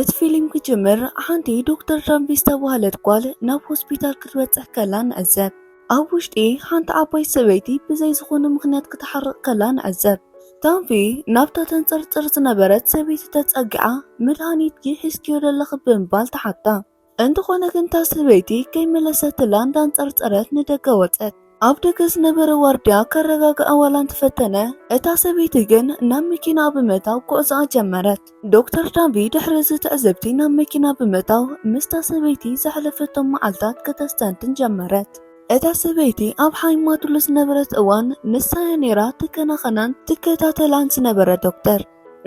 እቲ ፊልም ክጅምር፣ ሓንቲ ዶክተር ዳንቪ ዝተባህለት ጓል ናብ ሆስፒታል ክትበጽሕ ከላ ንዕዘብ። ኣብ ውሽጢ፣ ሓንቲ ዓባይ ሰበይቲ ብዘይ ዝኾነ ምኽንያት ክትሓርቕ ከላ ንዕዘብ። ዳንቪ ናብታ ተንጸርጽር ዝነበረት ሰበይቲ ተጸጊዓ፣ "መድሃኒትኪ ሒዝክዮ ዘለኺ?" ብምባል ትሓታ። እንተኾነ ግን፣ እታ ሰበይቲ ከይመለሰትላ እንዳንጸርጸረት ንደገ ወጸት። ኣብ ደገ ዝነበረ ዋርድያ ከረጋግኣ ዋላ እንተፈተነ፣ እታ ሰበይቲ ግን ናብ መኪና ብምእታው ጉዕዞኣ ጀመረት። ዶክተር ዳንቪ ድሕሪ እዚ ትዕዝብቲ ናብ መኪና ብምእታው፣ ምስታ ሰበይቲ ዘሕለፈቶም መዓልታት ከተስተንትን ጀመረት። እታ ሰበይቲ ኣብ ሓሚማትሉ ዝነበረት እዋን፣ ንሳ እያ ነይራ ትከናኸናን ትከታተላን ዝነበረ ዶክተር።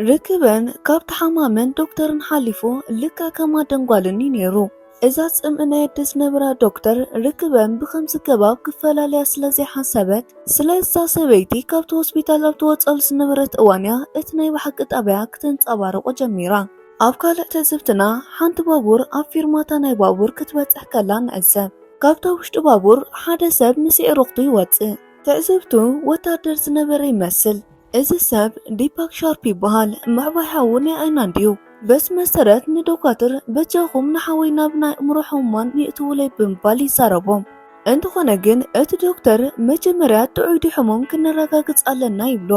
ርክበን ካብ ተሓማምን ዶክተርን ሓሊፉ፣ ልክዕ ከም ኣደን ጓልን እዩ ነይሩ። እዛ ጽምኢ ናይ ኣደ ዝነበራ ዶክተር፣ ርክበን ብኸምዚ ገባብ ክፈላለያ ስለ ዘይሓሰበት፣ ስለ እዛ ሰበይቲ ካብቲ ሆስፒታል ኣብ ትወጸሉ ዝነበረት እዋን እያ እቲ ናይ ብሓቂ ጠባያ ክተንጸባርቖ ጀሚራ። ኣብ ካልእ ትዕዝብትና፣ ሓንቲ ባቡር ኣብ ፊርማታ ናይ ባቡር ክትበጽሕ ከላ ንዕዘብ። ካብታ ውሽጢ ባቡር ሓደ ሰብ ምስ ኣዕሩኽቱ ይወጽእ። ትዕዝብቱ ወታደር ዝነበረ ይመስል። እዚ ሰብ ዲፓክ ሻርፕ ይበሃል። ምዕባይ ሓዉ ናይ ኣናንድ እዩ። በዚ መሰረት ንዶኳትር፣ "በጃኹም ንሓወይ ናብ ናይ ኣእምሮ ሕሙማን የእትውለይ" ብምባል ይዛረቦም። እንተኾነ ግን፣ እቲ ዶክተር፣ "መጀመርያ ጥዑይ ድዩ ሕሙም ክነረጋግጽ ኣለና" ይብሎ።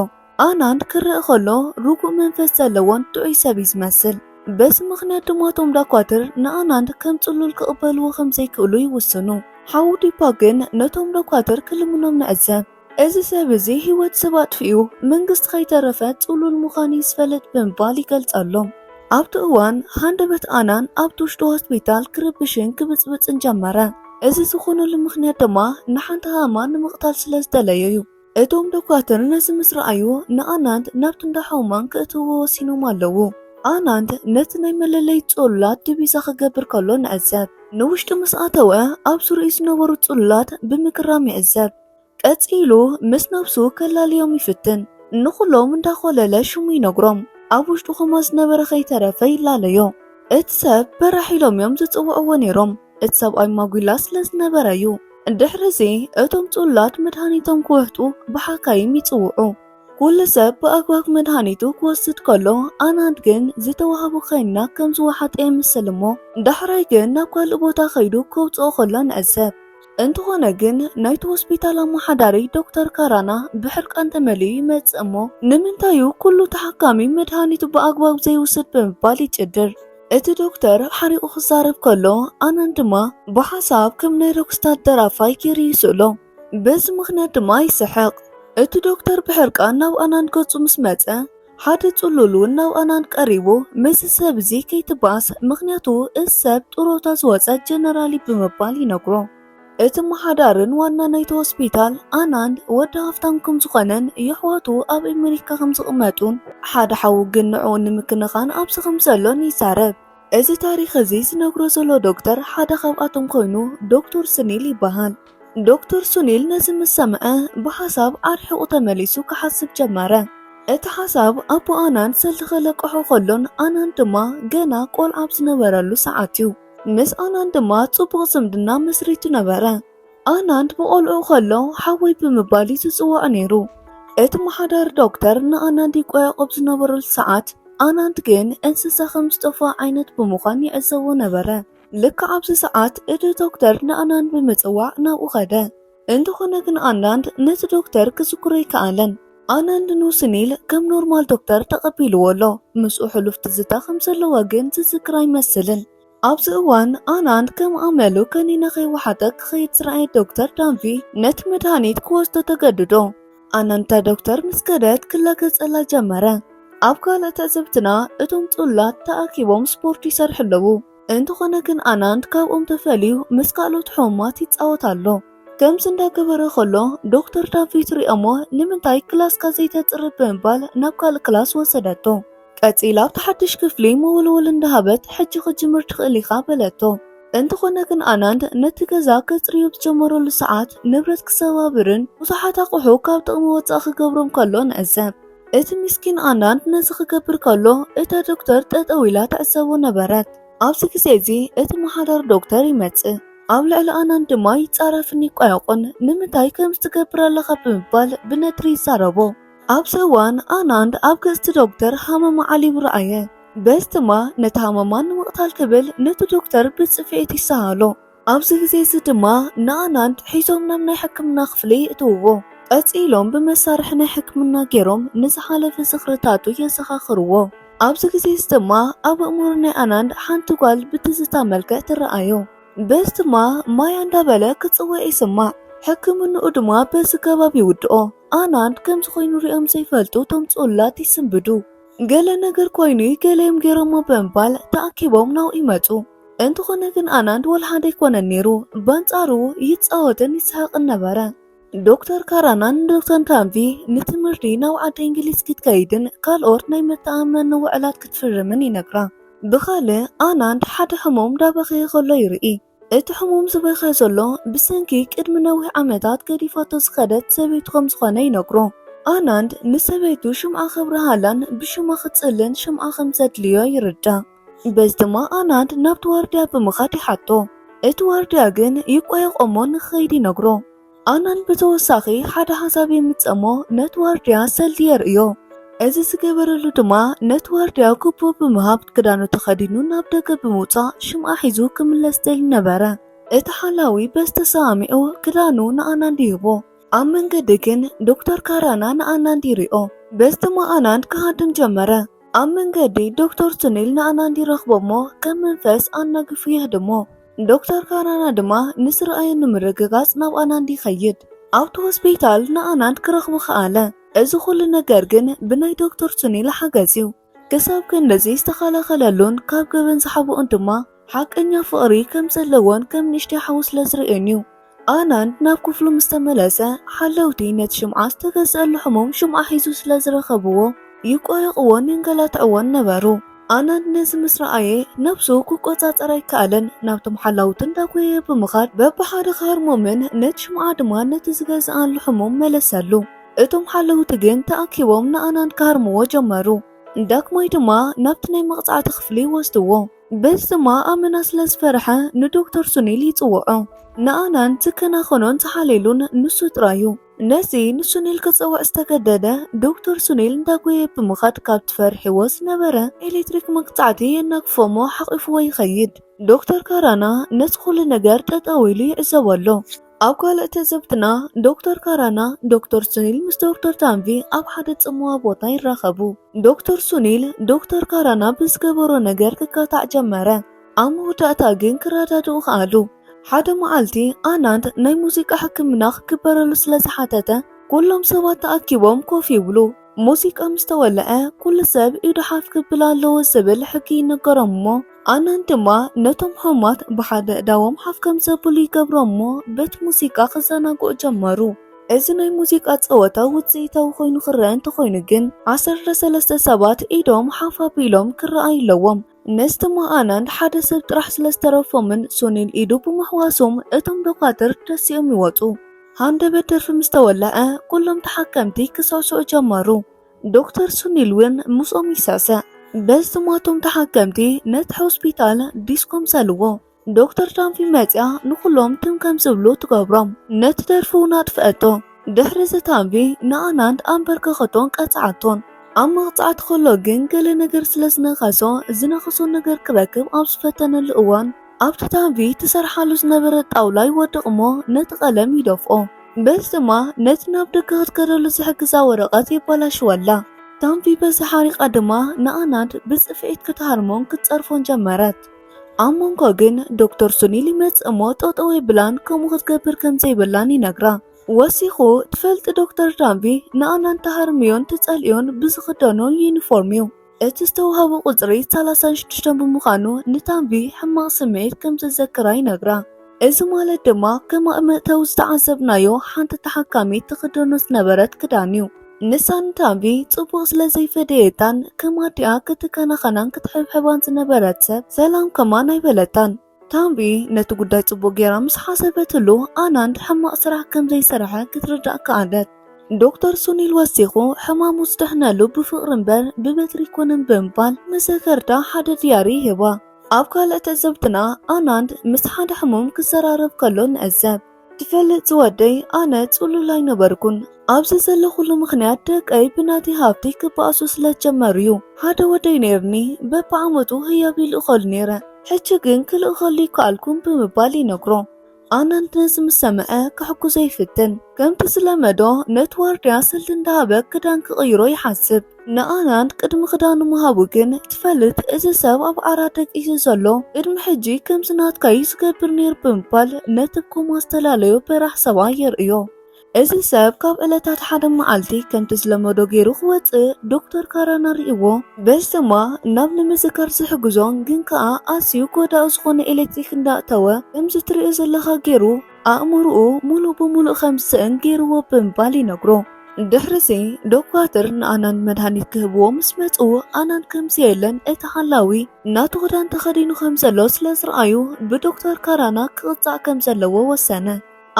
ኣናንድ ክረአ ከሎ፣ ርጉእ መንፈስ ዘለዎን ጥዑይ ሰብ እዩ ዝመስል። በዚ ምኽንያት ድማ፣ እቶም ዶኳትር ንኣናንድ ከም ጽሉል ክቕበልዎ ከም ዘይክእሉ ይውስኑ። ሓዉ ዲፓክ ግን ነቶም ዶኳትር ክልምኖም ንዕዘብ። "እዚ ሰብ እዚ ህይወት ሰብ ኣጥፊኡ፣ መንግስቲ ከይተረፈ ጽሉል ምዃኑ እዩ ዝፈልጥ" ብምባል ይገልጸሎም። ኣብቲ እዋን፣ ሃንደበት ኣናንድ ኣብቲ ውሽጢ ሆስፒታል ክርብሽን ክብጽብጽን ጀመረ። እዚ ዝኾነሉ ምኽንያት ድማ፣ ንሓንቲ ሃማን ንምቕታል ስለ ዝደለዮ እዩ። እቶም ዶኳትር ነዚ ምስ ረኣዩ፣ ንኣናንድ ናብቲ እንዳ ሕሙማን ክእትውዎ ወሲኖም ኣለዉ። ኣናንድ ነቲ ናይ መለለዪ ጽሉላት ዲቪዛ ክገብር ከሎ ንዕዘብ። ንውሽጢ ምስ ኣተወ፣ ኣብ ዙርያኡ ዝነበሩ ጽሉላት ብምግራም ይዕዘብ። ቀጺሉ ምስ ነብሱ ከላልዮም ይፍትን። ንኹሎም እንዳኾለለ ሽሙ ይነግሮም። ኣብ ውሽጡ ኸማ ዝነበረ ከይተረፈ ይላለዮ። እቲ ሰብ በራሕ ኢሎም እዮም ዝጽውዕዎ ነይሮም። እቲ ሰብኣይ ማጉላ ስለ ዝነበረ እዩ። ድሕሪ እዚ፣ እቶም ጽሉላት መድሃኒቶም ክውሕጡ ብሓካይም ይጽውዑ። ኩሉ ሰብ ብኣግባብ መድሃኒቱ ክወስድ ከሎ፣ ኣናንድ ግን ዝተዋህቦ ኸኒና ከም ዝወሓጠ የምስል እሞ፣ ዳሕራይ ግን ናብ ካልእ ቦታ ከይዱ ከውጽኦ ከሎ ንዕዘብ። እንተኾነ ግን፣ ናይቲ ሆስፒታል ኣመሓዳሪ ዶክተር ካራና ብሕርቃን ተመሊኡ ይመጽእ እሞ፣ "ንምንታይ እዩ ኩሉ ተሓካሚ መድሃኒቱ ብኣግባብ ዘይውስድ?" ብምባል ይጭድር። እቲ ዶክተር ሓሪቑ ክዛረብ ከሎ፣ ኣናንድ ድማ ብሓሳብ ከም ናይ ሮክስታር ደራፋይ ገይሩ ይስእሎ። በዚ ምኽንያት ድማ ይስሕቕ። እቲ ዶክተር ብሕርቃን ናብ ኣናንድ ገጹ ምስ መጸ፣ ሓደ ጽሉል እውን ናብ ኣናንድ ቀሪቡ፣ "ምስዚ ሰብ እዚ ከይትበኣስ፣ ምኽንያቱ እዚ ሰብ ጥሮታ ዝወጸ ጀነራል እዩ" ብምባል ይነግሮ። እቲ ኣመሓዳርን ዋና ናይቲ ሆስፒታል፣ ኣናንድ ወዲ ሃፍታም ከም ዝኾነን የሕዋቱ ኣብ ኣሜሪካ ከም ዝቕመጡን፣ ሓደ ሓዉ ግን ንዕኡ ንምክንኻን ኣብዚ ከም ዘሎን ይዛረብ። እዚ ታሪኽ እዚ ዝነግሮ ዘሎ ዶክተር ሓደ ካብኣቶም ኮይኑ፣ ዶክተር ሱኒል ይበሃል። ዶክተር ሱኒል ነዚ ምስ ሰምዐ፣ ብሓሳብ ኣርሒቑ ተመሊሱ ክሓስብ ጀመረ። እቲ ሓሳብ ኣቦ ኣናንድ ሰልዲ ከለቅሖ ከሎን፣ ኣናንድ ድማ ገና ቆልዓ ኣብ ዝነበረሉ ሰዓት እዩ። ምስ ኣናንድ ድማ ጽቡቕ ዝምድና መስሪቱ ነበረ። ኣናንድ ብቆልዑ ከሎ ሓወይ ብምባል እዩ ዝጽዋዕ ነይሩ። እቲ ኣመሓዳሪ ዶክተር ንኣናንድ ይቆያቆብ ዝነበረሉ ሰዓት፣ ኣናንድ ግን እንስሳ ከም ዝጠፍኣ ዓይነት ብምዃን ይዕዘቦ ነበረ። ልክዕ ኣብዚ ሰዓት፣ እቲ ዶክተር ንኣናንድ ብምጽዋዕ ናብኡ ኸደ። እንተኾነ ግን ኣናንድ ነቲ ዶክተር ክዝክሮ ኣይከኣለን። ኣናንድ ንሱኒል ከም ኖርማል ዶክተር ተቐቢልዎ ኣሎ። ምስኡ ሕሉፍ ትዝታ ከም ዘለዎ ግን ዝዝክር ኣይመስልን። ኣብዚ እዋን ኣናንድ ከም ኣመሉ ከኒና ከይወሓጠ ክኸይድ ዝረኣየ ዶክተር ዳንቪ ነቲ መድሃኒት ክወስዶ ተገድዶ። ኣናንድ እታ ዶክተር ምስ ከደት ክላገጸላ ጀመረ። ኣብ ካልእ ትዕዝብትና እቶም ጽሉላት ተኣኪቦም ስፖርት ይሰርሑ ኣለዉ። እንተኾነ ግን ኣናንድ ካብኦም ተፈልዩ ምስ ካልኦት ሕሙማት ይጻወት ኣሎ። ከምዚ እንዳገበረ ከሎ ዶክተር ዳንቪ ትሪኦ እሞ ንምንታይ ክላስካ ዘይተጽርብ ብምባል ናብ ካልእ ክላስ ወሰደቶ። ቀጺላ ኣብቲ ሓድሽ ክፍሊ መወልወል እንዳሃበት፣ "ሕጂ ክጅምር ትኽእል ኢኻ" በለቶ። እንተኾነ ግን ኣናንድ ነቲ ገዛ ከጽርዮ ብዝጀመረሉ ሰዓት ንብረት ክሰባብርን ብዙሓት ኣቑሑ ካብ ጥቕሚ ወጻኢ ክገብሮም ከሎ ንዕዘብ። እቲ ምስኪን ኣናንድ ነዚ ክገብር ከሎ እታ ዶክተር ጠጠው ኢላ ትዕዘቦ ነበረት። ኣብዚ ግዜ እዚ እቲ ኣመሓዳሪ ዶክተር ይመጽእ። ኣብ ልዕሊ ኣናንድ ድማ ይጻረፍን ይቋየቑን፣ "ንምንታይ ከምዚ ትገብር ኣለኻ?" ብምባል ብነድሪ ይዛረቦ። ኣብዚ እዋን ኣናንድ ኣብ ገጽ እቲ ዶክተር ሃመማ ዓሊቡ ረኣየ። በዚ ድማ ነቲ ሃመማ ንምቕታል ክብል ነቲ ዶክተር ብጽፍዒት ይሰሃሎ። ኣብዚ ግዜ እዚ ድማ ንኣናንድ ሒዞም ናብ ናይ ሕክምና ክፍሊ የእትውዎ። ቀጺሎም ብመሳርሒ ናይ ሕክምና ገይሮም ንዝሓለፈ ዝኽርታቱ የዘኻኽርዎ። ኣብዚ ግዜ እዚ ድማ ኣብ ኣእምሮ ናይ ኣናንድ ሓንቲ ጓል ብትዝታ መልክዕ ትረኣዮ። በዚ ድማ ማያ እንዳበለ ክጽውዕ ይስማዕ። ሕክምንኡ ድማ በዚ ገባብ ይውድኦ። ኣናንድ ከምዚ ኮይኑ ሪኦም ዘይፈልጡ እቶም ጽላት ይስንብዱ። ገለ ነገር ኮይኑ ገለ እዮም ገይሮሞ ብምባል ተኣኪቦም ናብኡ ይመጹ። እንተኾነ ግን ኣናንድ ወላ ሓደ ኣይኮነን ነይሩ። በንጻሩ ይጻወትን ይስሕቕን ነበረ። ዶክተር ካራናን ዶክተር ታንቪ ንትምህርቲ ናብ ዓዲ እንግሊዝ ክትከይድን ካልኦት ናይ መተኣመኒ ውዕላት ክትፍርምን ይነግራ። ብኻልእ ኣናንድ ሓደ ሕሙም እንዳበኸየ ከሎ ይርኢ። እቲ ሕሙም ዝበኸ ዘሎ ብሰንኪ ቅድሚ ነዊሕ ዓመታት ገዲፋቶ ዝኸደት ሰበይቱ ከም ዝኾነ ይነግሮ። ኣናንድ ንሰበይቱ ሽምዓ ከብርሃላን ብሽማ ክትጽልን ሽምዓ ከም ዘድልዮ ይርዳእ። በዚ ድማ ኣናንድ ናብቲ ዋርድያ ብምኻድ ይሓቶ። እቲ ዋርድያ ግን ይቆየቆሞ ንክኸይድ ይነግሮ። ኣናንድ ብተወሳኺ ሓደ ሓሳብ የምጽእ እሞ ነቲ ዋርድያ ሰልዲ የርእዮ። እዚ ዝገበረሉ ድማ ነቲ ዋርድያ ክቦ ብምሃብ ክዳኑ ተኸዲኑ ናብ ደገ ብምውጻእ ሽምዓ ሒዙ ክምለስ ደልዩ ነበረ። እቲ ሓላዊ በዚ ተሰማሚዑ ክዳኑ ንኣናንድ ይህቦ። ኣብ መንገዲ ግን ዶክተር ካራና ንኣናንድ ይሪኦ። በዚ ድማ ኣናንድ ክሃድም ጀመረ። ኣብ መንገዲ ዶክተር ሱኒል ንኣናንድ ይረኽቦ እሞ ከም መንፈስ ኣናጊፉ የህድሞ። ዶክተር ካራና ድማ ንዝረኣዮ ንምርግጋጽ ናብ ኣናንድ ይኸይድ። ኣብቲ ሆስፒታል ንኣናንድ ክረኽቦ ከኣለ። እዚ ኩሉ ነገር ግን ብናይ ዶክተር ሱኒል ሓገዝ እዩ። ክሳብ ክንድዚ ዝተኸላኸለሉን ካብ ገበን ዝሓብኦን ድማ ሓቀኛ ፍቕሪ ከም ዘለዎን ከም ንእሽተይ ሓው ስለ ዝርእዮን እዩ። ኣናንድ ናብ ክፍሉ ምስ ተመለሰ፣ ሓለውቲ ነቲ ሽምዓ ዝተገዝአሉ ሕሙም ሽምዓ ሒዙ ስለ ዝረኸብዎ፣ ይቆየቕዎን የንገላትዕዎን ነበሩ። ኣናንድ ነዚ ምስ ረኣየ፣ ነብሱ ክቆጻጸር ኣይከኣለን። ናብቶም ሓላውቲ እንዳጎየየ ብምኻድ፣ በብሓደ ክሃርሞምን ነቲ ሽምዓ ድማ ነቲ ዝገዝኣሉ ሕሙም መለሰሉ። እቶም ሓለውቲ ግን ተኣኪቦም ንኣናንድ ክሃርምዎ ጀመሩ። ዳግማይ ድማ ናብቲ ናይ መቕጻዕቲ ክፍሊ ወስድዎ። በዚ ድማ ኣመና ስለ ዝፈርሐ ንዶክተር ሱኒል ይጽውዖ። ንኣናንድ ዝከናኸኖን ዝሓልየሉን ንሱ ጥራይ እዩ። ነዚ ንሱኒል ክጽውዕ ዝተገደደ ዶክተር ሱኒል እንዳጎየ ብምኻድ ካብቲ ፈሪሕዎ ዝነበረ ኤሌክትሪክ መቕጻዕቲ የናግፎ እሞ ሓቒፍዎ ይኸይድ። ዶክተር ካራና ነቲ ኩሉ ነገር ጠጠው ኢሉ ይዕዘቦ ኣሎ። ኣብ ካልእ ትዕዝብትና ዶክተር ካራና ዶክተር ሱኒል ምስ ዶክተር ታንቪ ኣብ ሓደ ጽምዋ ቦታ ይራኸቡ። ዶክተር ሱኒል ዶክተር ካራና ብዝገበሮ ነገር ክካታዕ ጀመረ። ኣብ መወዳእታ ግን ክረዳድኡ ከኣሉ። ሓደ መዓልቲ ኣናንድ ናይ ሙዚቃ ሕክምና ክግበረሉ ስለ ዝሓተተ ኩሎም ሰባት ተኣኪቦም ኮፍ ይብሉ። ሙዚቃ ምስ ተወልዐ ኩሉ ሰብ ኢዱ ሓፍ ክብል ኣለዎ ዝብል ሕጊ ይነገሮም እሞ ኣናንድ ድማ ነቶም ሕሙማት ብሓደ እዳዎም ሓፍ ከም ዘብሉ ይገብሮም እሞ በቲ ሙዚቃ ክዘናግዑ ጀመሩ። እዚ ናይ ሙዚቃ ጸወታ ውጽኢታዊ ኮይኑ ክረአ እንተኾይኑ ግን ዓሰርተ ሰለስተ ሰባት ኢዶም ሓፍ ኣቢሎም ክረኣዩ ኣለዎም። ነዚ ድማ ኣናንድ ሓደ ሰብ ጥራሕ ስለ ዝተረፎምን ሱኒል ኢዱ ብምሕዋሶም እቶም ዶኳትር ተሲኦም ይወጹ። ሃንደበት ደርፊ ምስ ተወልዐ ኩሎም ተሓከምቲ ክስዕስዑ ጀመሩ። ዶክተር ሱኒል እውን ምስኦም ይስዕስዕ። በዚ ድማ እቶም ተሓከምቲ ነቲ ሆስፒታል ዲስኮ ኣምሰልዎ። ዶክተር ታንቪ መጽያ ንኹሎም ትም ከም ዝብሉ ትገብሮም። ነቲ ደርፊ እውን ኣጥፍአቶ። ድሕሪ እዚ ታንቪ ንኣናንድ ኣንበርከኸቶን ቀጽዓቶን። ኣብ መቕጻዕቲ ከሎ ግን ገለ ነገር ስለ ዝነኸሶ፣ ዝነኸሶ ነገር ክረክብ ኣብ ዝፈተነሉ እዋን ኣብቲ ታንቪ ትሰርሓሉ ዝነበረት ጣውላ ይወድቕ እሞ ነቲ ቀለም ይደፍኦ። በዚ ድማ ነቲ ናብ ደገ ክትከደሉ ዝሕግዛ ወረቐት የበላሽወላ። ታንቪ በዚ ሓሪቓ ድማ ንኣናንድ ብጽፍዒት ክትሃርሞን ክትጸርፎን ጀመረት። ኣብ መንጎ ግን ዶክተር ሱኒል ይመጽእ እሞ ጠጠው የብላን ከምኡ ክትገብር ከም ዘይብላን ይነግራ። ወሲኹ ትፈልጢ ዶክተር ታንቪ ንኣናንድ ትሃርምዮን ትጸልእዮን ብዝኽደኖ ዩኒፎርም እዩ። እቲ ዝተዋህቦ ቁጽሪ ሰላሳን ሽዱሽተን ብምዃኑ ንታንቪ ሕማቕ ስምዒት ከም ዘዘክራ ይነግራ። እዚ ማለት ድማ ከም ኣብ መእተዊ ዝተዓዘብናዮ ሓንቲ ተሓካሚት ትኽደኖ ዝነበረት ክዳን እዩ። ንሳ ንታንቪ ጽቡቕ ስለ ዘይፈደየታን ከም ኣዲኣ ክትከናኸናን ክትሕብሕባን ዝነበረት ሰብ ሰላም ከማን ኣይበለታን። ታንቪ ነቲ ጉዳይ ጽቡቕ ጌራ ምስ ሓሰበትሉ ኣናንድ ሕማቕ ስራሕ ከም ዘይሰርሐ ክትርዳእ ከኣለት። ዶክተር ሱኒል ወሲኹ ሕማሙ ዝደሕነሉ ብፍቕሪ እምበር ብበትሪ ኣይኮነን ብምባል መዘከርታ ሓደ ድያሪ ይህባ። ኣብ ካልእ ትዕዝብትና ኣናንድ ምስ ሓደ ሕሙም ክዘራረብ ከሎ ንዕዘብ። ትፈልጥ ዝወደይ፣ ኣነ ጽሉል ኣይነበርኩን። ኣብዚ ዘለኹሉ ምኽንያት ደቀይ ብናተይ ሃብቲ ክበኣሱ ስለ ዝጀመሩ እዩ። ሓደ ወደይ ነይርኒ፣ በብዓመቱ ህያብ ይልእኸሉ ነይረ። ሕጂ ግን ክልእኸሉ ይከኣልኩን ብምባል ይነግሮ። ኣናንድ ነዚ ምስ ሰምዐ ክሕግዞ ይፍትን። ከምቲ ዝለመዶ ነቲ ዋርድያ ሰልዲ እንዳሃበ ክዳን ክቕይሮ ይሓስብ። ንኣናንድ ቅድሚ ክዳኑ ምሃቡ ግን ትፈልጥ፣ እዚ ሰብ ኣብ ዓራት ደቂሱ ዘሎ ቅድሚ ሕጂ ከምዚ ናትካ እዩ ዝገብር ነይሩ ብምባል ነቲ ኮማ ዝተላለዮ በራሕ ሰብኣይ የርእዮ። እዚ ሰብ ካብ ዕለታት ሓደ መዓልቲ ከምቲ ዝለመዶ ገይሩ ክወጽእ ዶክተር ካራና ርእይዎ። በዚ ድማ ናብ ንምዝካር ዝሕግዞ ግን ከኣ ኣዝዩ ጎዳኢ ዝኾነ ኤሌክትሪክ እንዳእተወ ከምዚ ትርእዮ ዘለኻ ገይሩ ኣእምርኡ ሙሉእ ብሙሉእ ከም ዝስእን ገይርዎ ብምባል ይነግሮ። ድሕሪዚ ዶኳትር ንኣናን መድሃኒት ክህብዎ ምስ መጹ ኣናን ከም ዘየለን እቲ ሓላዊ ናቱ ክዳን ተኸዲኑ ከም ዘሎ ስለ ዝረኣዩ ብዶክተር ካራና ክቕጻዕ ከም ዘለዎ ወሰነ።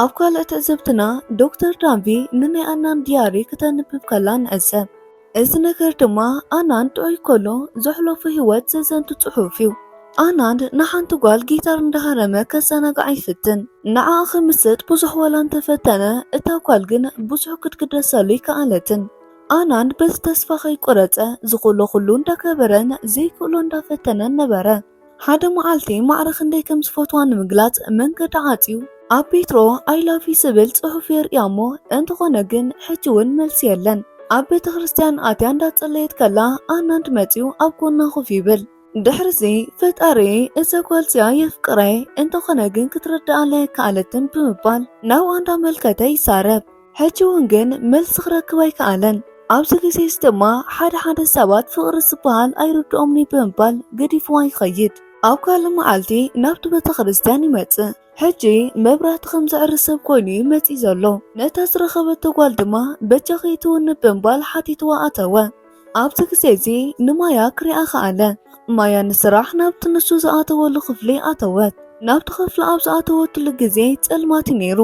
ኣብ ካልእ ትዕዝብትና ዶክተር ዳንቪ ንናይ ኣናን ዲያሪ ክተንብብ ከላ ንዕዘብ። እዚ ነገር ድማ ኣናን ጥዑይ ከሎ ዘሕለፎ ህይወት ዘዘንቱ ጽሑፍ እዩ። ኣናንድ ንሓንቲ ጓል ጊታር እንዳሃረመ ከዘናግዓ ይፍትን። ንዓኣ ክምስጥ ብዙሕ ዋላ እንተፈተነ እታ ጓል ግን ብዙሕ ክትግደሰሉ ይከኣለትን። ኣናንድ በዚ ተስፋ ከይቆረጸ ዝኽእሎ ኩሉ እንዳገበረን ዘይክእሎ እንዳፈተነን ነበረ። ሓደ መዓልቲ ማዕረ ክንደይ ከም ዝፈትዋ ንምግላጽ መንገዲ ዓጽዩ ኣብ ቤትሮ I love you ዝብል ጽሑፍ የርእያ እሞ እንተኾነ ግን ሕጂ እውን መልሲ የለን። ኣብ ቤተ ክርስቲያን ኣትያ እንዳጸለየት ከላ ኣናንድ መጺኡ ኣብ ጎና ኮፍ ይብል። ድሕሪዚ ፈጣሪ እዛ ጓል እዚኣ የፍቅረየ እንተኾነ ግን ክትርድኣለይ ኣይከኣለትን ብምባል ናብኣ እንዳመልከተ ይዛረብ። ሕጂ እውን ግን መልሲ ክረክብ ኣይከኣለን። ኣብዚ ግዜ እዚ ድማ ሓደ ሓደ ሰባት ፍቕሪ ዝበሃል ኣይርድኦምኒ ብምባል ገዲፍዋ ይኸይድ። ኣብ ካልእ መዓልቲ ናብቲ ቤተ ክርስቲያን ይመጽእ። ሕጂ መብራህቲ ከም ዘዕሪ ሰብ ኮይኑ እዩ መጺኡ ዘሎ። ነታ ዝረኸበቶ ጓል ድማ በጃኺ ትውኒ ብምባል ሓቲትዋ ኣተወ። ኣብዚ ግዜ እዚ ንማያ ክሪኣ ከኣለ። ማያ ንስራሕ ናብቲ ንሱ ዝኣተወሉ ክፍሊ ኣተወት። ናብቲ ክፍሊ ኣብ ዝኣተወትሉ ግዜ ጸልማት እዩ ነይሩ።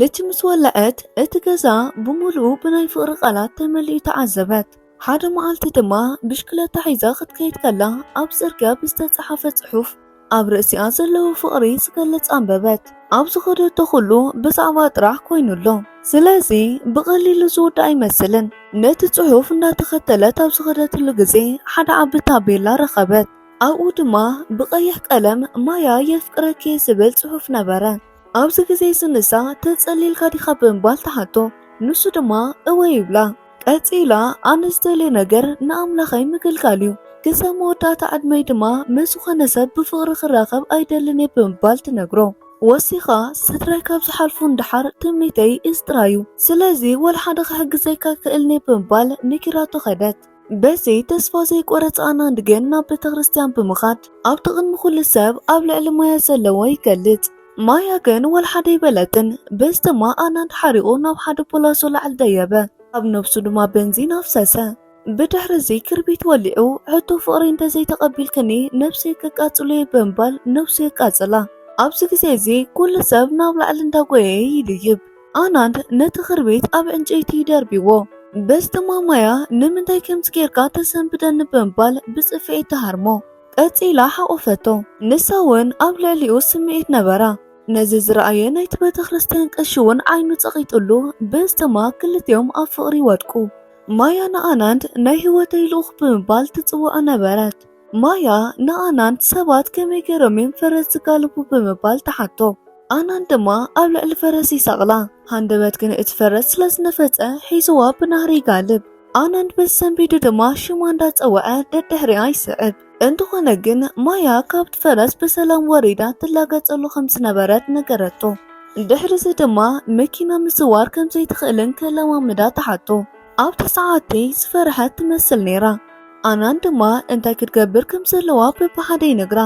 ልቺ ምስ ወለዐት እቲ ገዛ ብምሉኡ ብናይ ፍቕሪ ቃላት ተመሊኡ ተዓዘበት። ሓደ መዓልቲ ድማ ብሽክለታ ሒዛ ክትከይድ ከላ ኣብ ጽርግያ ብዝተጻሓፈ ጽሑፍ ኣብ ርእሲኣ ዘለዎ ፍቕሪ ዝገልጽ ኣንበበት። ኣብ ዝኸደቶ ኩሉ ብዛዕባ ጥራሕ ኮይኑ ኣሎ። ስለዚ ብቐሊሉ ዝውዳእ ኣይመስልን። ነቲ ጽሑፍ እንዳተኸተለት ኣብ ዝኸደትሉ ግዜ ሓደ ዓቢ ታቤላ ረኸበት። ኣብኡ ድማ ብቐይሕ ቀለም ማያ የፍቅረኪ ዝብል ጽሑፍ ነበረ። ኣብዚ ግዜ እዚ ንሳ ተጸሊልካ ዲኻ ብምባል ትሓቶ። ንሱ ድማ እወ ይብላ። ቀጺላ ኣነ ዝደልዮ ነገር ንኣምላኸይ ምግልጋል እዩ። ክሳብ መወዳእታ ዕድመይ ድማ ምስ ዝኾነ ሰብ ብፍቕሪ ክራኸብ ኣይደልን እየ ብምባል ትነግሮ። ወሲኻ ስድራይ ካብ ዝሓልፉ ንደሓር ትምኒተይ እዚ ጥራይ እዩ። ስለዚ ወላ ሓደ ክሕግዘካ ክእልኒ ብምባል ነጊራቶ ከደት። በዚ ተስፋ ዘይቆረጸ ኣናንድ ግን ናብ ቤተ ክርስቲያን ብምኻድ ኣብቲ ቅድሚ ኩሉ ሰብ ኣብ ልዕሊ ማያ ዘለዎ ይገልጽ። ማያ ግን ወላ ሓደ ኣይበለትን። በዚ ድማ ኣናንድ ሓሪቑ ናብ ሓደ ፖላሶ ላዕሊ ደየበ። ኣብ ነብሱ ድማ በንዚን ኣፍሰሰ። ብድሕሪ እዚ ክርቢት ወሊዑ ሕቶ ፍቕሪ እንተዘይተቐቢልክኒ ነብሰይ ከቃጽሎ እየ ብምባል ነብሱ የቃጽላ። ኣብዚ ግዜ እዚ ኩሉ ሰብ ናብ ላዕሊ እንዳጎየየ ይድይብ። ኣናንድ ነቲ ክርቢት ኣብ ዕንጨይቲ ይደርብዎ። በዚ ድማ ማያ ንምንታይ ከምዚ ጌርካ ተሰንብደኒ ብምባል ብጽፍዒት ትሃርሞ። ቀጺላ ሓቖፈቶ። ንሳ እውን ኣብ ልዕሊኡ ስምዒት ነበራ። ነዚ ዝረኣየ ናይቲ ቤተ ክርስቲያን ቀሺ እውን ዓይኑ ጸቒጡሉ፣ በዚ ድማ ክልቲኦም ኣብ ፍቕሪ ይወድቁ። ማያ ንኣናንድ ናይ ህይወተይ ልኡኽ ብምባል ትጽውዖ ነበረት። ማያ ንኣናንድ ሰባት ከመይ ገይሮም እዮም ፈረስ ዝጋልቡ ብምባል ትሓቶ። ኣናንድ ድማ ኣብ ልዕሊ ፈረስ ይሰቕላ። ሃንደበት ግን እቲ ፈረስ ስለ ዝነፈጸ ሒዝዋ ብናህሪ ይጋልብ። ኣናንድ በዚ ሰንቢዱ ድማ ሽማ እንዳጸውዐ ደድሕሪኣ ይስዕብ። እንተኾነ ግን ማያ ካብቲ ፈረስ ብሰላም ወሪዳ ትላገጸሉ ከም ዝነበረት ነገረቶ። ድሕሪዚ ድማ መኪና ምዝዋር ከም ዘይትኽእልን ከለማምዳ ትሓቶ። ኣብቲ ሰዓቲ ዝፈርሐት ትመስል ነይራ። ኣናንድ ድማ እንታይ ክትገብር ከም ዘለዋ በብሓደ ይነግራ።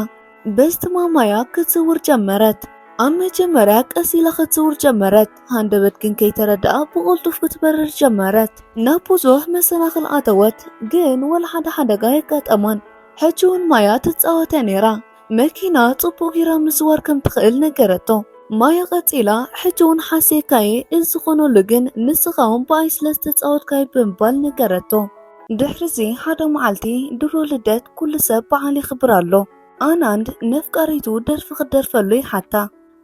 በዚ ድማ ማያ ክትዝውር ጀመረት። ኣብ መጀመርያ ቀስ ኢላ ክትዝውር ጀመረት። ሃንደበት ግን ከይተረድኣ ብቕልጡፍ ክትበርር ጀመረት። ናብ ብዙሕ መሰናኽል ኣተወት፣ ግን ወላ ሓደ ሓደጋ ኣየጋጠማን። ሕጂ እውን ማያ ትጻወት እያ ነይራ። መኪና ጽቡቕ ጌራ ምዝዋር ከም ትኽእል ነገረቶ። ማያ ቀጺላ፣ ሕጂ እውን ሓስየካየ፣ እዚ ዝኾነሉ ግን ንስኻ እውን ብኣይ ስለ ዝተጻወትካዮ ብምባል ነገረቶ። ድሕሪዚ ሓደ መዓልቲ ድሮ ልደት ኩሉ ሰብ በዓል የኽብር ኣሎ። ኣናንድ ነፍቃሪቱ ደርፊ ክትደርፈሉ ይሓታ።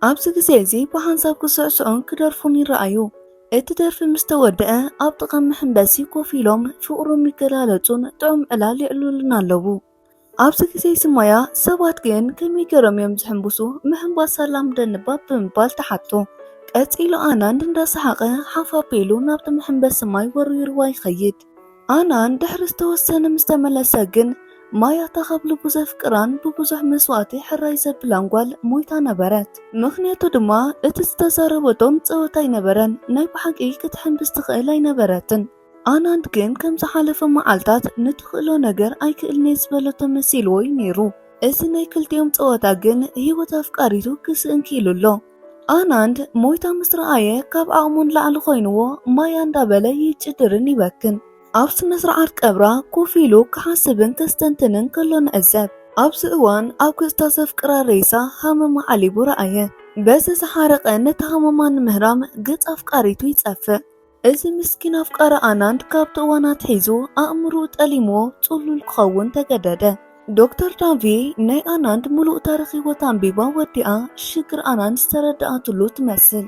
ኣብዚ ግዜ እዚ ብሓንሳብ ክስዕስዑን ክደርፉን ይረኣዩ። እቲ ደርፊ ምስ ተወደአ፣ ኣብ ጥቓ መሐንበሲ ኮፍ ኢሎም ፍቕሮም ይገላለጹን ጥዑም ዕላል የዕልሉን ኣለዉ። ኣብዚ ግዜ እዚ ማያ ሰባት ግን ከመይ ገይሮም እዮም ዝሕንብሱ? ምሕንባስ ኣላምደኒ እባ ብምባል ትሓቶ። ቀጺሉ ኣናንድ እንዳሰሓቐ ሓፍ ኣቢሉ ናብቲ መሐንበሲ ማይ ወርዊርዋ ይኸይድ። ኣናን ድሕሪ ዝተወሰነ ምስ ተመለሰ ግን፣ ማያ እታ ካብ ልቡ ዘፍቅራን ብብዙሕ መስዋእቲ ሕራይ ዘብላን ጓል ሞይታ ነበረት። ምኽንያቱ ድማ እቲ ዝተዛረበቶ ምጸወታ ኣይነበረን፣ ናይ ብሓቂ ክትሕንብስ ትኽእል ኣይነበረትን። ኣናንድ ግን ከም ዝሓለፈ መዓልታት ንትኽእሎ ነገር ኣይክእልን እየ ዝበለቶ መሲልዎ እዩ ነይሩ። እዚ ናይ ክልቲኦም ጸወታ ግን ህይወት ኣፍቃሪቱ ክስእን ክኢሉ ኣሎ። ኣናንድ ሞይታ ምስ ረኣየ ካብ ዓቕሙ ንላዕሊ ኮይንዎ ማያ እንዳበለ ይጭድርን ይበክን። ኣብ ስነ ስርዓት ቀብራ ኮፍ ኢሉ ክሓስብን ከስተንትንን ከሎ ንዕዘብ። ኣብዚ እዋን ኣብ ገጽታ ዘፍቅራ ሬሳ ሃመማ ዓሊቡ ረኣየ። በዚ ዝሓረቐ ነቲ ሃመማ ንምህራም ገጽ ኣፍቃሪቱ ይጸፍእ። እዚ ምስኪን ኣፍቃሪ ኣናንድ ካብቲ እዋን ኣትሒዙ ኣእምሮኡ ጠሊምዎ ጽሉል ክኸውን ተገደደ። ዶክተር ዳንቪ ናይ ኣናንድ ምሉእ ታሪኽ ህይወት ኣንቢባ ወዲኣ ሽግር ኣናንድ ዝተረድኣትሉ ትመስል።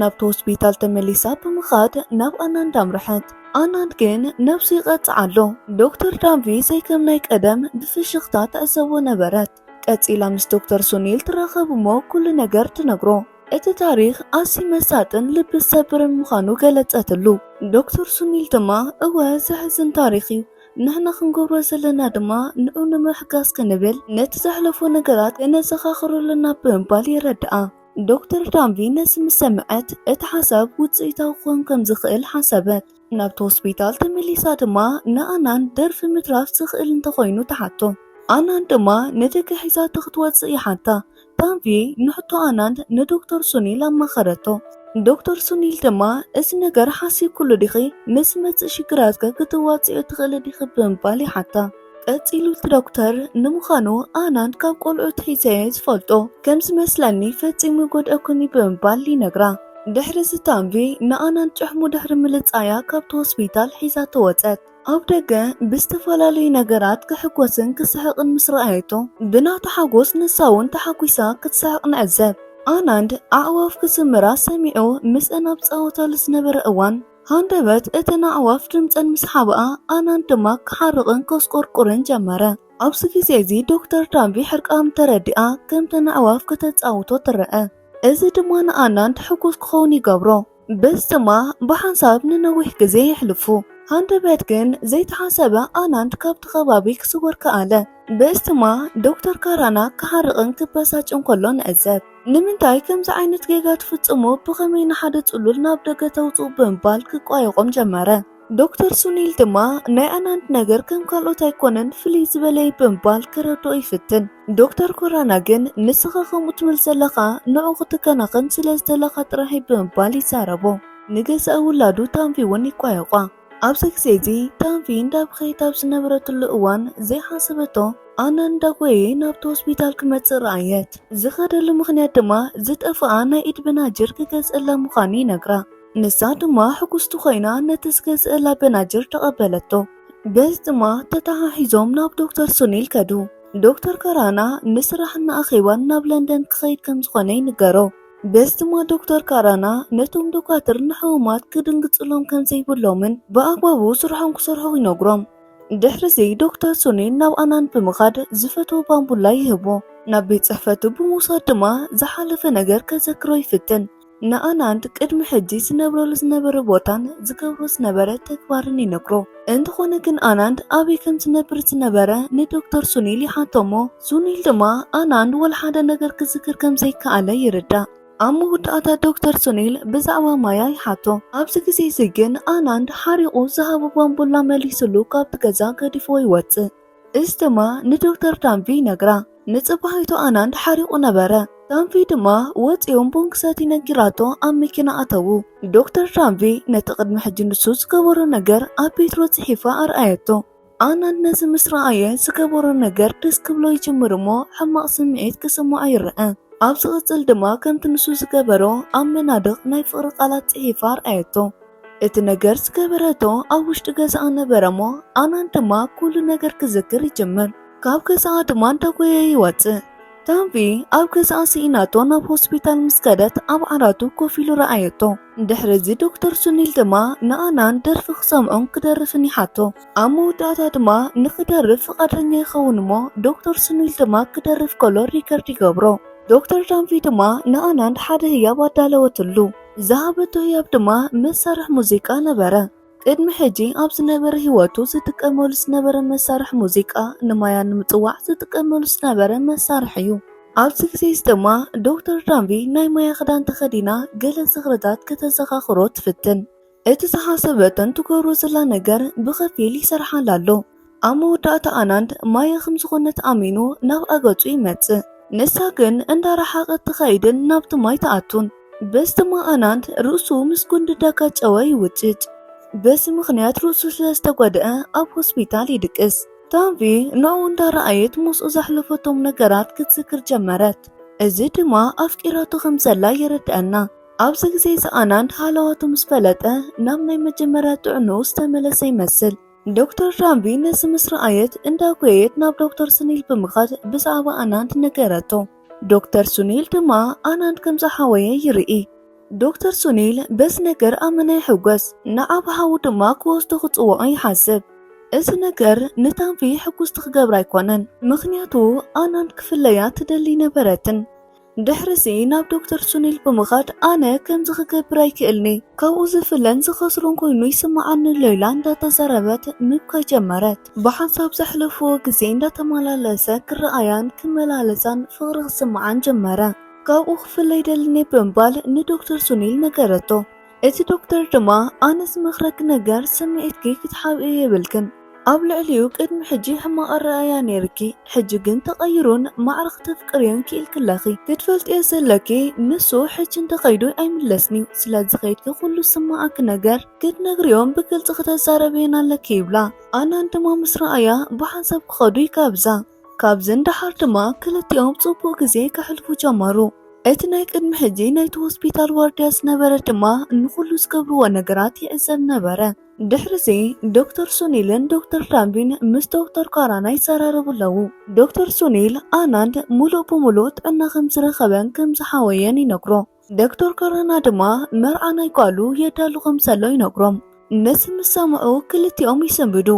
ናብቲ ሆስፒታል ተመሊሳ ብምኻድ ናብ ኣናንድ ኣምርሐት። ኣናንድ ግን ነብሱ ይቐጽዕ ኣሎ። ዶክተር ዳንቪ ዘይከም ናይ ቀደም ብፍሽኽታ ትዕዘቦ ነበረት። ቀጺላ ምስ ዶክተር ሱኒል ትራኸብ እሞ ኩሉ ነገር ትነግሮ። እቲ ታሪኽ ኣዝዩ መሳጥን ልቢ ዝሰብርን ምዃኑ ገለጸትሉ። ዶክተር ሱኒል ድማ፣ እወ፣ ዘሕዝን ታሪኽ እዩ። ንሕና ክንገብሮ ዘለና ድማ ንዑ ንምሕጋዝ ክንብል ነቲ ዘሕለፎ ነገራት ከነዘኻኽሮ ኣለና ብምባል የረድኣ። ዶክተር ዳንቪ ነዚ ምስ ሰምዐት እቲ ሓሳብ ውጽኢታዊ ክኾን ከም ዝኽእል ሓሰበት። ናብቲ ሆስፒታል ተመሊሳ ድማ ንኣናን ደርፊ ምድራፍ ዝኽእል እንተኾይኑ ትሓቶ። ኣናን ድማ ንደገ ሒዛቶ ክትወጽእ ይሓታ። ዳንቪ ንሕቶ ኣናንድ ንዶክተር ሱኒል ኣማኸረቶ። ዶክተር ሱኒል ድማ፣ እዚ ነገር ሓሲብኩሉ ዲኺ? ንዝመጽእ ሽግራትከ ክትዋጽኦ ትኽእሊ ዲኺ? ብምባል ይሓታ። ቀጺሉ እቲ ዶክተር፣ ንምዃኑ ኣናንድ ካብ ቆልዑ ትሒዘ እየ ዝፈልጦ። ከም ዝመስለኒ ፈጺሙ ይጎድኣኩን እዩ ብምባል ይነግራ። ድሕሪ እዚ ዳንቪ ንኣናንድ ጭሕሙ ድሕሪ ምልጻያ ካብቲ ሆስፒታል ሒዛቶ ወጸት። ኣብ ደገ ብዝተፈላለዩ ነገራት ክሕጎስን ክስሕቕን ምስ ረኣየቶ፣ ብናቱ ሓጎስ ንሳ እውን ተሓጒሳ ክትስሕቕ ንዕዘብ። ኣናንድ ኣዕዋፍ ክዝምራ ሰሚዑ ምስአን ኣብ ዝጻወታሉ ዝነበረ እዋን፣ ሃንደበት እተን ኣዕዋፍ ድምጸን ምስ ሓብኣ፣ ኣናንድ ድማ ክሓርቕን ከስቆርቁርን ጀመረ። ኣብዚ ግዜ እዚ ዶክተር ዳንቪ ሕርቃኑ ተረዲኣ፣ ከምተን ኣዕዋፍ ከተጻውቶ ትረአ። እዚ ድማ ንኣናንድ ሕጉስ ክኸውን ይገብሮ። በዚ ድማ ብሓንሳብ ንነዊሕ ግዜ የሕልፉ። ሃንደበት ግን ዘይተሓሰበ ኣናንድ ካብቲ ከባቢ ክስወር ከኣለ። በዚ ድማ ዶክተር ካራና ክሓርቕን ክበሳጭን ከሎ ንዕዘብ። ንምንታይ ከምዚ ዓይነት ጌጋ ትፍጽሙ? ብኸመይ ንሓደ ጽሉል ናብ ደገ ተውጽኡ? ብምባል ክቋየቖም ጀመረ። ዶክተር ሱኒል ድማ ናይ ኣናንድ ነገር ከም ካልኦት ኣይኮነን፣ ፍልይ ዝበለ እዩ ብምባል ክረድኦ ይፍትን። ዶክተር ኮራና ግን ንስኻ ከምኡ ትብል ዘለኻ ንዑ ክትከናኸን ስለ ዝደለኻ ጥራሕ እዩ ብምባል ይዛረቦ። ንገዛእ ውላዱ ዳንቪ እውን ይቋየቋ። ኣብዚ ግዜ እዚ ዳንቪ እንዳብኸየት ኣብ ዝነበረትሉ እዋን ዘይሓሰበቶ ኣናን እንዳጎየየ ናብቲ ሆስፒታል ክመጽእ ረኣየት። ዝኸደሉ ምኽንያት ድማ ዝጠፍኣ ናይ ኢድ በናጅር ክገዝእላ ምዃኑ ይነግራ። ንሳ ድማ ሕጉስቲ ኮይና ነቲ ዝገዝእላ በናጅር ተቐበለቶ። በዚ ድማ ተተሓሒዞም ናብ ዶክተር ሱኒል ከዱ። ዶክተር ካራና ንስራሕን ንኣኼባን ናብ ለንደን ክኸይድ ከም ዝኾነ ይንገሮ። በዚ ድማ ዶክተር ካራና ነቶም ዶካትር ንሕሙማት ክድንግጽሎም ከም ዘይብሎምን ብኣግባቡ ስርሖም ክሰርሑ ይነግሮም። ድሕሪ እዚ ዶክተር ሱኒል ናብ ኣናን ብምኻድ ዝፈትዎ ባምቡላ ይህቦ። ናብ ቤት ጽሕፈቱ ብምውሳድ ድማ ዝሓለፈ ነገር ከዘክሮ ይፍትን። ንኣናንድ ቅድሚ ሕጂ ዝነብረሉ ዝነበረ ቦታን ዝገብሮ ዝነበረ ተግባርን ይነግሮ። እንተኾነ ግን ኣናንድ ኣበይ ከም ዝነብር ዝነበረ ንዶክተር ሱኒል ይሓቶ እሞ፣ ሱኒል ድማ ኣናንድ ወላ ሓደ ነገር ክዝክር ከም ዘይከኣለ ይርዳእ። ኣብ መወዳእታ ዶክተር ሱኒል ብዛዕባ ማያ ይሓቶ። ኣብዚ ግዜ እዚ ግን ኣናንድ ሓሪቑ ዝሃቦ ባምቡላ መሊስሉ ካብቲ ገዛ ገዲፍዎ ይወጽእ። እዚ ድማ ንዶክተር ዳንቪ ይነግራ። ንጽባሒቱ ኣናንድ ሓሪቑ ነበረ። ዳንቪ ድማ ወጺኦም ቡን ክሰትዩ ነጊራቶ ኣብ መኪና ኣተዉ። ዶክተር ዳንቪ ነቲ ቅድሚ ሕጂ ንሱ ዝገበሮ ነገር ኣብ ፔትሮ ጽሒፋ ኣርኣየቶ። ኣናንድ ነዚ ምስ ረኣየ ዝገበሮ ነገር ደስ ክብሎ ይጅምር እሞ ሕማቕ ስምዒት ክስምዖ ይረአ። ኣብ ዝቕጽል ድማ ከምቲ ንሱ ዝገበሮ ኣብ መናድቕ ናይ ፍቕሪ ቃላት ጽሒፋ ኣርኣየቶ። እቲ ነገር ዝገበረቶ ኣብ ውሽጢ ገዛኣ ነበረ እሞ ኣናንድ ድማ ኩሉ ነገር ክዝክር ይጅምር። ካብ ገዛኣ ድማ እንዳጎየ ይወጽእ። ታንቪ ኣብ ገዛኣ ስኢናቶ ናብ ሆስፒታል ምስ ከደት ኣብ ዓራቱ ኮፍ ኢሉ ረኣየቶ። ድሕሪ እዚ ዶክተር ሱኒል ድማ ንኣናንድ ደርፊ ክሰምዖን ክደርፍን ይሓቶ። ኣብ መወዳእታ ድማ ንኽደርፍ ፍቓደኛ ይኸውን እሞ ዶክተር ሱኒል ድማ ክደርፍ ከሎ ሪከርድ ይገብሮ። ዶክተር ታንቪ ድማ ንኣናንድ ሓደ ህያብ ኣዳለወትሉ። ዝሃበቶ ህያብ ድማ መሳርሒ ሙዚቃ ነበረ። ቅድሚ ሕጂ ኣብ ዝነበረ ህይወቱ ዝጥቀመሉ ዝነበረ መሳርሒ ሙዚቃ ንማያ ንምጽዋዕ ዝጥቀመሉ ዝነበረ መሳርሒ እዩ። ኣብዚ ግዜ እዚ ድማ ዶክተር ዳንቪ ናይ ማያ ክዳን ተኸዲና ገለ ዝኽርታት ከተዘኻኽሮ ትፍትን። እቲ ዝሓሰበትን ትገብሮ ዘላ ነገር ብኸፊል ይሰርሓላ ኣሎ። ኣብ መወዳእታ ኣናንድ ማያ ከም ዝኾነት ኣሚኑ ናብ ኣገጹ ይመጽእ። ንሳ ግን እንዳረሓቐት ትኸይድን ናብቲ ማይ ትኣቱን። በዚ ድማ ኣናንድ ርእሱ ምስ ጉንዲ ዳካ ጨወ ይውጭጭ። በዚ ምኽንያት ርእሱ ስለ ዝተጎድአ ኣብ ሆስፒታል ይድቅስ። ታንቪ ንዕኡ እንዳረኣየት ምስኡ ዘሕለፈቶም ነገራት ክትዝክር ጀመረት። እዚ ድማ ኣፍቂራቶ ከም ዘላ የረድኣና። ኣብዚ ግዜ እዚ ኣናንድ ሃለዋቱ ምስ ፈለጠ ናብ ናይ መጀመርያ ጥዕንኡ ዝተመለሰ ይመስል። ዶክተር ዳንቪ ነዚ ምስ ረኣየት እንዳጎየየት ናብ ዶክተር ሱኒል ብምኻድ ብዛዕባ ኣናንድ ነገረቶ። ዶክተር ሱኒል ድማ ኣናንድ ከም ዝሓወየ ይርኢ። ዶክተር ሱኒል በዚ ነገር ኣመና ይሕጎስ፣ ንዓቢ ሓዉ ድማ ክወስዶ ክጽውዖ ይሓስብ። እዚ ነገር ንታንቪ ሕጉስቲ ክገብራ ኣይኮነን፣ ምኽንያቱ ኣናንድ ክፍለያ ትደሊ ነበረትን። ድሕርዚ ናብ ዶክተር ሱኒል ብምኻድ ኣነ ከምዚ ክገብር ኣይክእልኒ፣ ካብኡ ዝፍለን ዝኸስሮን ኮይኑ ይስምዓኒ ኣሎ ኢላ እንዳተዛረበት ምብካይ ጀመረት። ብሓንሳብ ዘሕለፍዎ ግዜ እንዳተመላለሰ ክረኣያን ክመላለሳን ፍቕሪ ክስምዓን ጀመረ። ካብኡ ክፍለ ይደልኒ ብምባል ንዶክተር ሱኒል ነገረቶ። እቲ ዶክተር ድማ ኣነ ዝመኽረኪ ነገር ስምዒትኪ ክትሓብኢ የብልክን። ኣብ ልዕሊኡ ቅድሚ ሕጂ ሕማቕ ኣረኣእያ ነይርኪ፣ ሕጂ ግን ተቐይሩን ማዕረ ክተፍቅርዮን ክኢልኪ ኣለኺ። ክትፈልጥዮ ዘለኪ ንሱ ሕጂ እንተኸይዱ ኣይምለስን'ዩ። ስለዚ ከይድኪ ኩሉ ዝስምዓኪ ነገር ክትነግርዮን ብግልጺ ክተዛረብዮን ኣለኪ ይብላ። ኣናንድ ድማ ምስ ረኣያ ብሓንሳብ ክኸዱ ይጋብዛ። ካብዚ ንደሓር ድማ ክልቲኦም ጽቡቕ ግዜ ከሕልፉ ጀመሩ። እቲ ናይ ቅድሚ ሕጂ ናይቲ ሆስፒታል ዋርድያ ዝነበረ ድማ ንኹሉ ዝገብርዎ ነገራት ይዕዘብ ነበረ። ድሕርዚ ዶክተር ሱኒልን ዶክተር ዳንቪን ምስ ዶክተር ካራና ይዘራረቡ ኣለዉ። ዶክተር ሱኒል ኣናንድ ሙሉእ ብሙሉእ ጥዕና ከም ዝረኸበን ከም ዝሓወየን ይነግሮ። ዶክተር ካራና ድማ መርዓ ናይ ጓሉ የዳሉ ከም ዘሎ ይነግሮም። ነዚ ምስ ሰምዑ ክልቲኦም ይስንብዱ።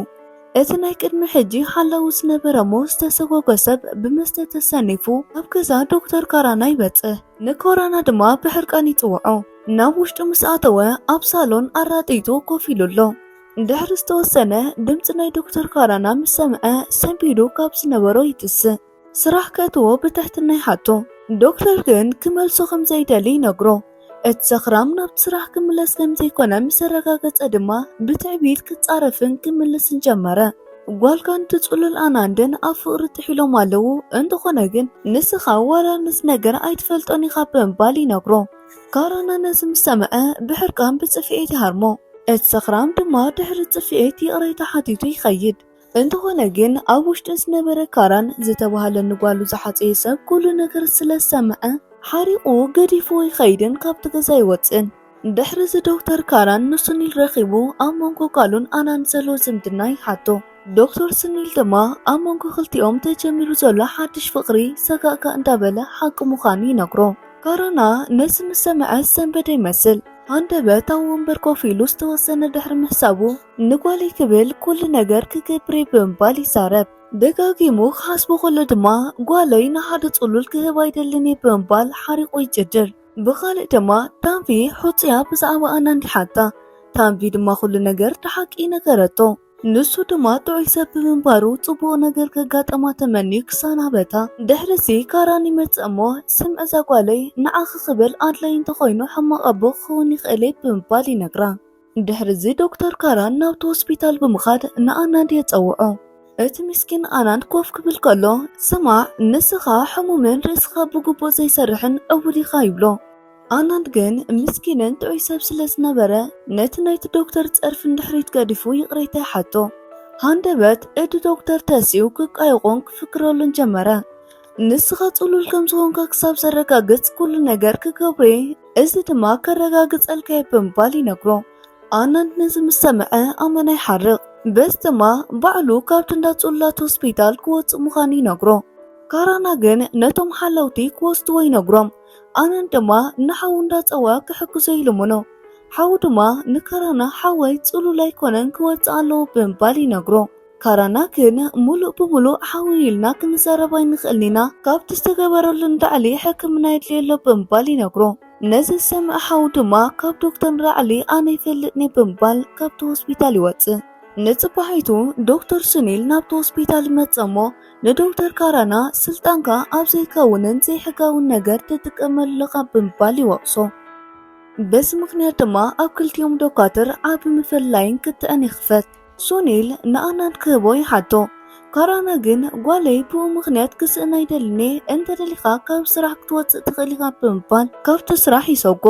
እቲ ናይ ቅድሚ ሕጂ ሓላዊ ዝነበረ እሞ ዝተሰጎጎ ሰብ ብመስተ ተሰኒፉ ኣብ ገዛ ዶክተር ካራና ይበጽሕ። ንካራና ድማ ብሕርቃን ይጽውዖ። ናብ ውሽጡ ምስ ኣተወ ኣብ ሳሎን ኣራጢጡ ኮፍ ኢሉ ኣሎ። ድሕሪ ዝተወሰነ ድምጺ ናይ ዶክተር ካራና ምስ ሰምዐ ሰንቢዱ ካብ ዝነበሮ ይትስእ። ስራሕ ከእትዎ ብትሕትና ይሓቶ። ዶክተር ግን ክመልሶ ከም ዘይደሊ ይነግሮ። እቲ ሰኽራም ናብቲ ስራሕ ክምለስ ከም ዘይኮነ ምስ ኣረጋገጸ ድማ ብትዕቢት ክጻረፍን ክምልስን ጀመረ። ጓልካን እቲ ጽሉል ኣናንድን ኣብ ፍቕሪ ጥሒሎም ኣለዉ፣ እንተኾነ ግን ንስኻ ዋላ ነዚ ነገር ኣይትፈልጦን ኢኻ ብምባል ይነግሮ። ካራና ነዚ ምስ ሰምዐ ብሕርቃን ብጽፍዒት ይሃርሞ። እቲ ሰኽራም ድማ ድሕሪ ጽፍዒት ይቕሬታ ሓቲቱ ይኸይድ። እንተኾነ ግን ኣብ ውሽጢ ዝነበረ ካራን ዝተባህለ ንጓሉ ዝሓጸየ ሰብ ኩሉ ነገር ስለ ዝሰምዐ ሓሪቑ ገዲፍዎ ይኸይድን ካብቲ ገዛ ይወጽእን። ድሕሪ እዚ ዶክተር ካራን ንሱኒል ረኺቡ ኣብ መንጎ ጓሉን ኣናን ዘሎ ዝምድና ይሓቶ። ዶክተር ሱኒል ድማ ኣብ መንጎ ክልቲኦም ተጀሚሩ ዘሎ ሓድሽ ፍቕሪ ሰጋእጋእ እንዳበለ ሓቂ ምዃኑ ይነግሮ። ካራና ነዚ ምስ ሰምዐ ዝሰንበደ ይመስል። ሃንደበት ኣብ ወንበር ኮፍ ኢሉ ዝተወሰነ ድሕሪ ምሕሳቡ ንጓለይ ክብል ኩሉ ነገር ክገብር እየ ብምባል ይዛረብ። ደጋጊሙ ክሓስቦ ከሎ ድማ ጓለይ ንሓደ ጽሉል ክህባ ኣይደልን እየ ብምባል ሓሪቑ ይጭድር። ብኻልእ ድማ ታንቪ ሑጽያ ብዛዕባ ኣናንድ ይሓታ። ታንቪ ድማ ኩሉ ነገር ብሓቂ ነገረቶ። ንሱ ድማ ጥዑይ ሰብ ብምንባሩ ጽቡቕ ነገር ከጋጠማ ተመንዩ ክሰናበታ። ድሕርዚ ካራን ይመጽእ እሞ ስምዒ እዛ ጓለይ ንዓኺ ክብል ኣድላይ እንተኾይኑ ሕማቕ ኣቦ ክኸውን ይኽእል እየ ብምባል ይነግራ። ድሕርዚ ዶክተር ካራን ናብቲ ሆስፒታል ብምኻድ ንኣናንድ የጸውዖ። እቲ ምስኪን ኣናንድ ኮፍ ክብል ከሎ ስማዕ ንስኻ ሕሙምን ርእስኻ ብግቡእ ዘይሰርሕን ዕውር ኢኻ ይብሎ። ኣናንድ ግን ምስኪንን ጥዑይ ሰብ ስለ ዝነበረ ነቲ ናይቲ ዶክተር ጸርፊ ንድሕሪት ገዲፉ ይቕሬታ ይሓቶ። ሃንደበት እቲ ዶክተር ተሲኡ ክቃየቖን ክፍክረሉን ጀመረ። ንስኻ ጽሉል ከም ዝኾንካ ክሳብ ዘረጋግጽ ኩሉ ነገር ክገብሮ እየ፣ እዚ ድማ ከረጋግጸልካ እየ ብምባል ይነግሮ። ኣናንድ ነዚ ምስ ሰምዐ ኣመና ይሓርቕ። በዚ ድማ ባዕሉ ካብቲ እንዳ ጽሉላት ሆስፒታል ክወጽእ ምዃኑ ይነግሮ። ካራና ግን ነቶም ሓለውቲ ክወስድዎ ይነግሮም። ኣናን ድማ ንሓዉ እንዳጸወ ክሕግዞ ይልምኖ። ሓዉ ድማ ንካራና ሓወይ ጽሉል ኣይኮነን ክወጽእ ኣለዎ ብምባል ይነግሮ። ካራና ግን ሙሉእ ብሙሉእ ሓዊ ኢልና ክንዛረብ ኣይንኽእልን ኢና፣ ካብቲ ዝተገበረሉ ንላዕሊ ሕክምና የድልዮ ኣሎ ብምባል ይነግሮ። ነዚ ዝሰምዐ ሓዉ ድማ ካብ ዶክተር ንላዕሊ ኣነ ይፈልጥኒ ብምባል ካብቲ ሆስፒታል ይወጽእ። ንጽባሒቱ ዶክተር ሱኒል ናብቲ ሆስፒታል ይመጽእ እሞ ንዶክተር ካራና ስልጣንካ ኣብ ዘይከውንን ዘይሕጋውን ነገር ትጥቀመሉ ኣለኻ ብምባል ይወቕሶ። በዚ ምኽንያት ድማ ኣብ ክልቲኦም ዶካትር ዓቢ ምፍልላይን ክትዕን ይኽፈት። ሱኒል ንኣናን ክህቦ ይሓቶ። ካራና ግን ጓለይ ብኡ ምኽንያት ክስእን ኣይደልን እየ፣ እንተደሊኻ ካብ ስራሕ ክትወጽእ ትኽእል ኢኻ ብምባል ካብቲ ስራሕ ይሰጎ።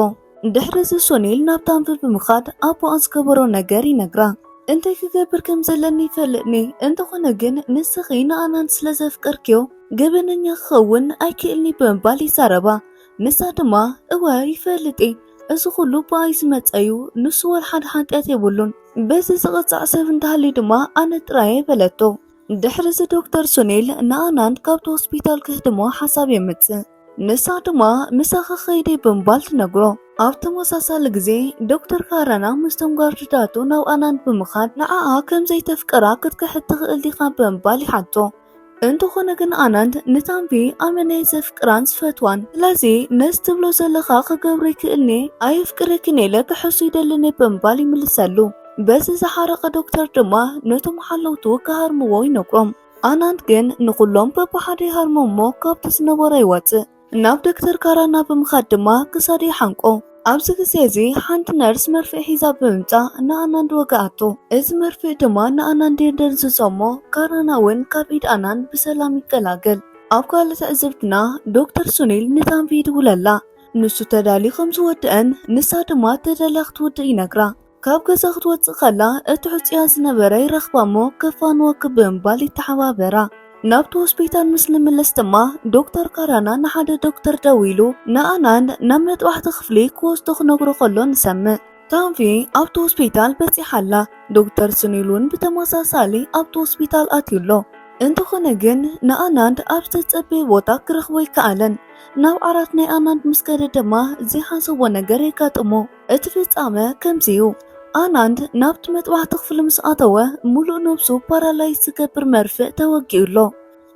ድሕሪ እዚ ሱኒል ናብ ታንቪ ብምኻድ ኣቦኣ ዝገበሮ ነገር ይነግራ። እንታይ ክገብር ከም ዘለኒ ይፈልጥኒ፣ እንተኾነ ግን ንስኺ ንኣናን ስለ ዘፍቀርክዮ ገበነኛ ክኸውን ኣይክእልኒ ብምባል ይዛረባ። ንሳ ድማ እወ ይፈልጥ እየ፣ እዚ ኩሉ ብኣይ ዝመጸ እዩ፣ ንሱ ወላ ሓደ ሓጢኣት የብሉን፣ በዚ ዝቕጻዕ ሰብ እንተሃልዩ ድማ ኣነ ጥራየ በለቶ። ድሕሪ እዚ ዶክተር ሱኒል ንኣናንድ ካብቲ ሆስፒታል ክህድሞ ሓሳብ የምጽእ። ንሳ ድማ ምሳኺ ክኸይድ እየ ብምባል ትነግሮ። ኣብ ተመሳሳሊ ግዜ ዶክተር ካራና ምስቶም ጋርድታቱ ናብ ኣናንድ ብምኻድ ንዓኣ ከም ዘይተፍቅራ ክትክሕድ ትኽእል ዲኻ ብምባል ይሓቶ። እንተኾነ ግን ኣናንድ ንታንቪ ኣመና እየ ዘፍቅራን ዝፈትዋን፣ ስለዚ ነዚ ትብሎ ዘለኻ ክገብሮ ይክእልኒ፣ ኣየፍቅረክን ኢለ ክሕሱ ይደልን እየ ብምባል ይምልሰሉ። በዚ ዝሓረቐ ዶክተር ድማ ነቶም ሓለውቱ ክሃርምዎ ይነግሮም። ኣናንድ ግን ንኹሎም በብሓደ ይሃርሞም እሞ ካብቲ ዝነበሮ ይወጽእ። ናብ ዶክተር ካራና ብምኻድ ድማ ክሳዱ ይሓንቆ። ኣብዚ ግዜ እዚ ሓንቲ ነርስ መርፍእ ሒዛ ብምምጻእ ንኣናንድ ወግኣቶ። እዚ መርፍእ ድማ ንኣናንድ የደንዝዞ እሞ ካራና እውን ካብ ኢድ ኣናንድ ብሰላም ይገላገል። ኣብ ካልእ ትዕዝብትና ዶክተር ሱኒል ንታንቪ ይድውለላ። ንሱ ተዳልዩ ከም ዝወድአን ንሳ ድማ ተዳልያ ክትውድእ ይነግራ። ካብ ገዛ ክትወጽእ ከላ እቲ ሕጹያ ዝነበረ ይረኽባ እሞ ከፋንወኪ ብምባል ይተሓባበራ። ናብቲ ሆስፒታል ምስ ንምለስ ድማ ዶክተር ካራና ንሓደ ዶክተር ደዊሉ ንኣናንድ ናብ መጥባሕቲ ክፍሊ ክወስዶ ክነግሮ ከሎ ንሰምዕ። ታንቪ ኣብቲ ሆስፒታል በጺሓ ኣላ። ዶክተር ሱኒል እውን ብተመሳሳሊ ኣብቲ ሆስፒታል ኣትዩ ኣሎ። እንተኾነ ግን ንኣናንድ ኣብ ዝተጸበየ ቦታ ክረኽቦ ኣይከኣለን። ናብ ዓራት ናይ ኣናንድ ምስ ከደ ድማ ዘይሓሰቦ ነገር የጋጥሞ። እቲ ፍጻመ ከምዚ እዩ። ኣናንድ ናብቲ መጥባሕቲ ክፍሊ ምስ ኣተወ ምሉእ ነብሱ ፓራላይዝ ዝገብር መርፍእ ተወጊኡ ኣሎ።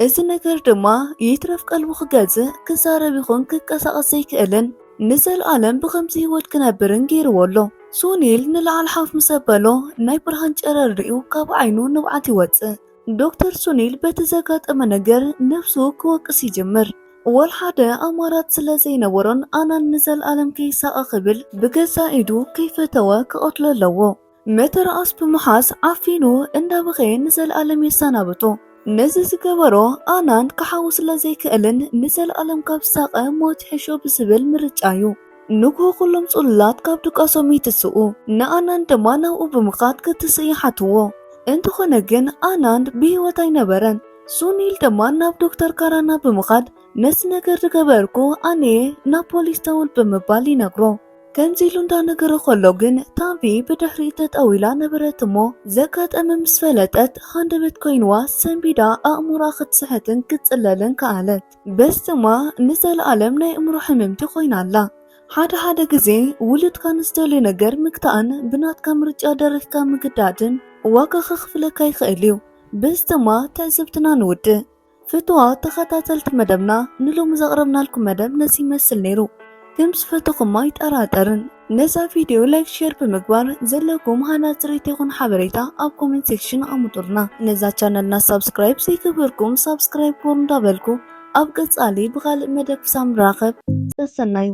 እዚ ነገር ድማ ይትረፍ ቀልቡ ክገዝእ፣ ክዛረብ ይኹን ክንቀሳቐስ ዘይክእልን ንዘለኣለም ብኸምዚ ህይወት ክነብርን ገይርዎ ኣሎ። ሱኒል ንላዕሊ ሓፍ ምስ ኣበሎ ናይ ብርሃን ጨረር ሪኡ ካብ ዓይኑ ንብዓት ይወጽእ። ዶክተር ሱኒል በቲ ዘጋጠመ ነገር ነብሱ ክወቅስ ይጅምር። ወላ ሓደ ኣማራጺ ስለ ዘይነበሮን ኣናንድ ንዘለኣለም ከይሳቐ ክብል ብገዛእ ኢዱ ከይፈተወ ክቐትሎ ኣለዎ። መተርኣስ ብምሓዝ ዓፊኑ እንዳበኸየ ንዘለኣለም የሰናብቶ። ነዚ ዝገበሮ ኣናንድ ክሓዊ ስለ ዘይክእልን ንዘለኣለም ካብ ዝሳቐ ሞት ይሕሾ ብዝብል ምርጫ እዩ። ንግሆ ኩሎም ጽሉላት ካብ ድቃሶም ይትስኡ። ንኣናንድ ድማ ናብኡ ብምኻድ ክትስእ ይሓትዎ። እንተኾነ ግን ኣናንድ ብህይወት ኣይነበረን። ሱኒል ድማ ናብ ዶክተር ካራና ብምኻድ ነዚ ነገር ዝገበርኩ ኣነየ ናብ ፖሊስ ደውል ብምባል ይነግሮ። ከምዚ ኢሉ እንዳነገሮ ከሎ ግን ታንቪ ብድሕሪኡ ተጠዊላ ነበረት እሞ ዘጋጠመ ምስ ፈለጠት ሃንደበት ኮይንዋ ሰንቢዳ ኣእምሮኣ ክትስሕትን ክትጽለልን ከኣለት። በዚ ድማ ንዘለኣለም ናይ ኣእምሮ ሕምምቲ ኮይና ኣላ። ሓደ ሓደ ግዜ ውሉድካ ንዝደልዮ ነገር ምግታእን ብናትካ ምርጫ ደሪኽካ ምግዳድን ዋጋ ከኽፍለካ ይኽእል እዩ። በዚ ድማ ትዕዝብትና ንውድእ። ፍትዋ ተኸታተልቲ መደብና ንሎሚ ዘቕረብናልኩም መደብ ነዚ ይመስል ነይሩ። ከም ዝፈተኹማ ኣይጠራጠርን። ነዛ ቪድዮ ላይክ ሼር ብምግባር ዘለኩም ሃናጺ ርኢቶ ይኹን ሓበሬታ ኣብ ኮሜንት ሴክሽን ኣሙጡልና። ነዛ ቻነልና ሳብስክራይብ ዘይገበርኩም ሳብስክራይብ ግበሩ እንዳበልኩ ኣብ ቀጻሊ ብኻልእ መደብ ክሳብ ንራኸብ ሰሰናዩ።